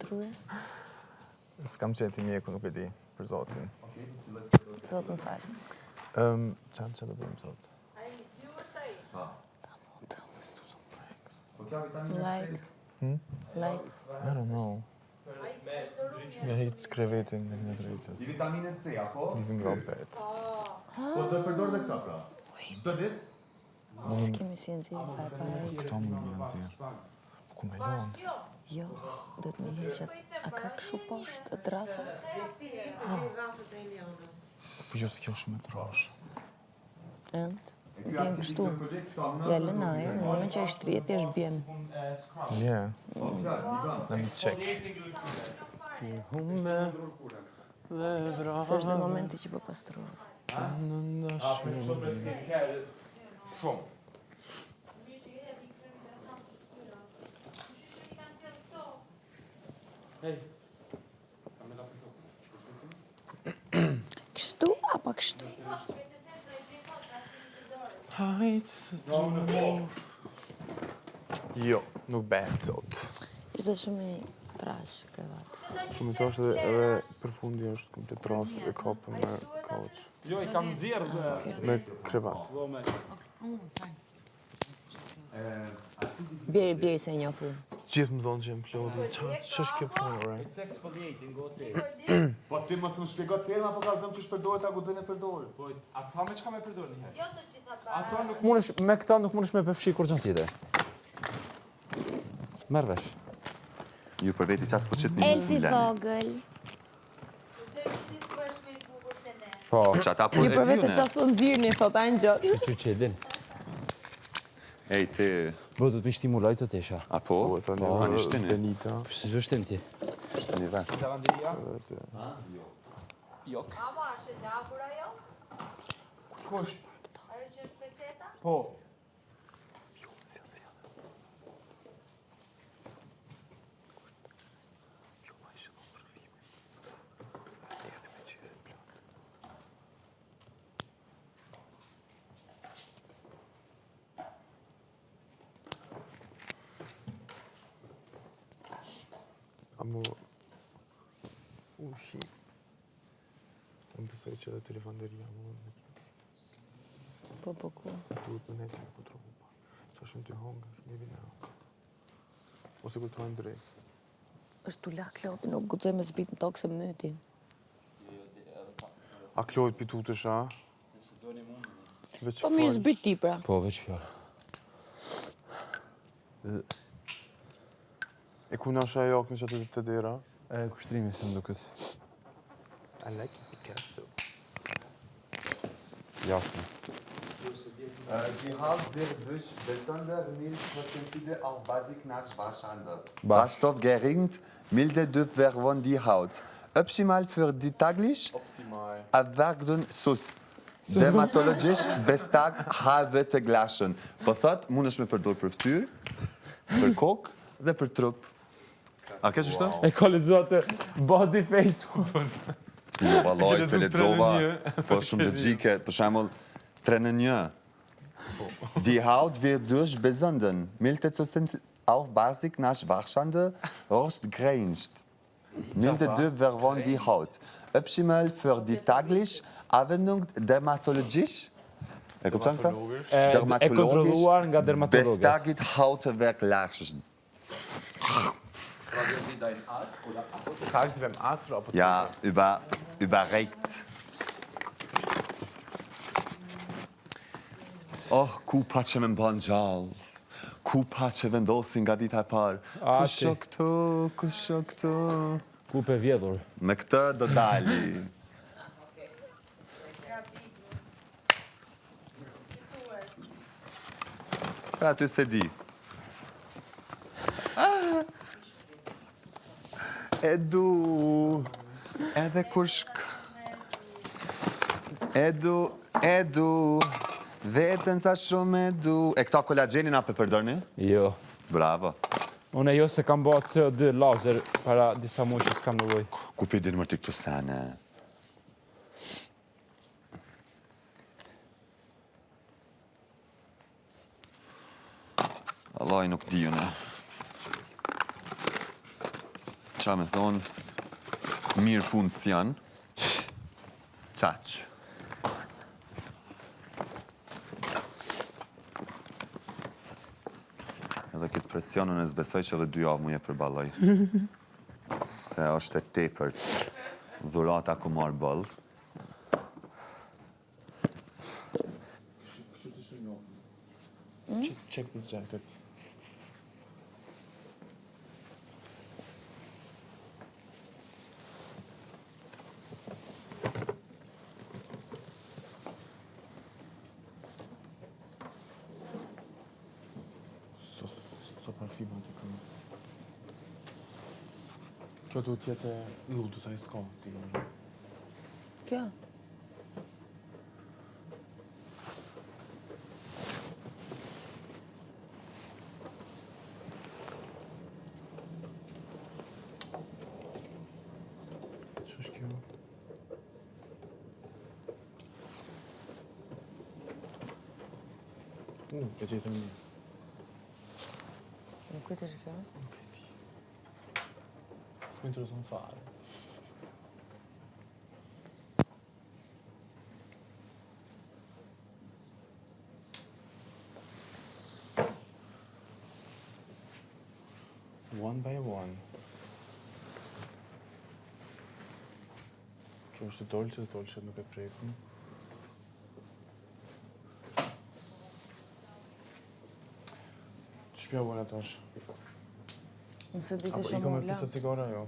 trurin? S'kam qenë te mjeku, nuk e di, për zotin. Zot më fal. Ëm, ça ça do bëjmë sot? Ta mut. Like. Hmm? Like. I don't know. Me hit krevetin në një drejtës. I vitaminës C, apo? Living on bed. Po do e përdor dhe këta pra. Çdo ditë? S'kemi si nxirë, pa pa e. Këto më vjen nxirë. Po ku me lonë? Jo, do të më heqet. A ka kështu poshtë drasa? Po jo se kjo shumë e trashë. Ënd. Bjen kështu. Ja lë në ajër, në moment që ai shtrihet, thjesht bjen. Yeah. Let me check. Ti humbe dhe Se është dhe momenti që po pastrohet. Shumë. Kështu apo kështu? Hajt, se Jo, nuk bëhet sot. Ishte shumë i trash krevat. Shumë i trashë dhe edhe përfundi është komplet tras e kapë me couch. Jo, i kam nxjerr dhe Me krevat. Bjeri, bjeri se e njoh unë. Gjithë më thonë që jem Klodi, qa, që është kjo punë, ore? It's exfoliating, go ti. Po ti mos më shpjego tema, po kallzon qysh përdoret, a guxon e përdor. Po, a tha me çka me përdor një herë? Jo të gjitha para. Ato nuk mundesh me këta nuk mundesh me përfshi kurrgjë tjetër. Merr vesh. Ju për veti qas po qit një Elfi vogël. Po. Që ata po Ju e për di vetë unë. qas po nxirrni, thot Angjo. Që që e din. Ej, ti, Bro, do të mi stimuloj të tesha. a po? Po, tani Po, ani shtini. Benita. Po, si s'do shtim ti? Shtini vetë. Lavanderia? Jok. Ama është e lagur ajo? Kush? Ajo që është peceta? Po. Jo, si asja. Jo, ma ishe dhe përfimin. Erdi me qizin plot. Amo... Uhi. Unë besoj që edhe telefonderia, mo, nuk Po, po, ku? duhet me nejtë me kontrollu pa. Qa shumë të hongër, maybe now. Ose kur të hajmë drejt. Është tu la Klodi, nuk guxoj me zbrit në tokë se myti. A Klodit pitutesh, a? Veç Po mirë fol. zbrit ti pra. Po, veç fjalë. E ku në është ajo në që të të dera? E, kushtrimi se më duket. I like Picasso. Jasme. Die Haut wird durch besondere Milchproteinide auf Basis nach Waschande. Ba. Waschstoff geringt, milde Duftwirkung die Haut. Optimal für die täglich Optimal. Anwendung sus. Dermatologisch bestag halve glaschen. Po thot, mund është me përdor për fytyrë, për kokë dhe për trup. A ke qështu? E ka lexu atë body face. Jo, vallaj, se lexu tre në lexova, një. po shumë logjike, për shembull, 3 në 1. Die Haut wird durch besonderen milde Zustand auf Basis nach Waschande rostgrenzt. Milde Duftwirkung die Haut. Optimal für die täglich Anwendung dermatologisch. E kupton këtë? E, e kontrolluar nga dermatologët. Bestagit Hautwerk-Lachsen. Fragen Sie beim Arzt oder Apotheke? Ja, über, überregt. Oh, kupa që më mban gjallë. Kupa që vendosin nga dita e parë. A, Kush ti. o këtu, kush o këtu? Kupë e vjedhur. Me këtë do dali. Pra aty se di. Ah! E du, edhe kur shk... E du, e du, vetën sa shumë e du. E këta kolagjenin apo e përdorni? Jo. Bravo. Unë jo se kam bërë CO2 lazer para disa muaj që s'kam nevojë. Ku pe din mërti këto sene? Allahi nuk di unë. Qa me thonë, mirë punë s'janë. Qaq. Edhe këtë presionin e s'besoj që edhe dy javë mu e përballoj. Se është e tepërt. Dhurata ku marrë boll. Check this jacket. Sa, sa parfyma të këmë. Kjo duhet jetë e yllë, sa i s'ka, cigare. Kjo? Që është kjo? U, e gjetëm një. Në kujt është kjo? Nuk e di. S'më intereson fare. One by one. Kjo është e dolqes, dolqet nuk e prekum. Të shpja bëna tash. Nëse di të Apo shumë ikëm me ola. pizza cigare ajo?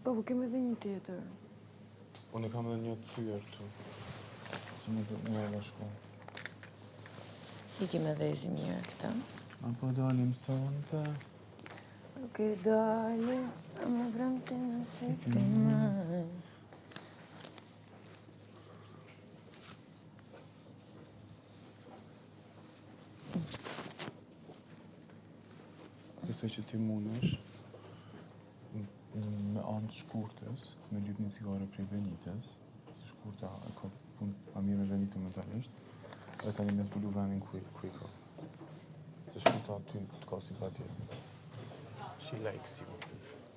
Po, po kemi edhe një tjetër. Unë e kam edhe një të thyer këtu. Se nuk nuk e bashku. Ikim edhe i mirë këtë. Apo dalim sonte? Okej, dalim, më vrëm të në se të më. Besoj që ti mundesh me anë të shkurtës, me lyp një cigare prej Benitës, se shkurta e ka punë pa mirë me Benitën mentalisht, dhe tani me zbulu vendin ku i, ku i ka. Se shkurta aty të ka simpati. She likes you.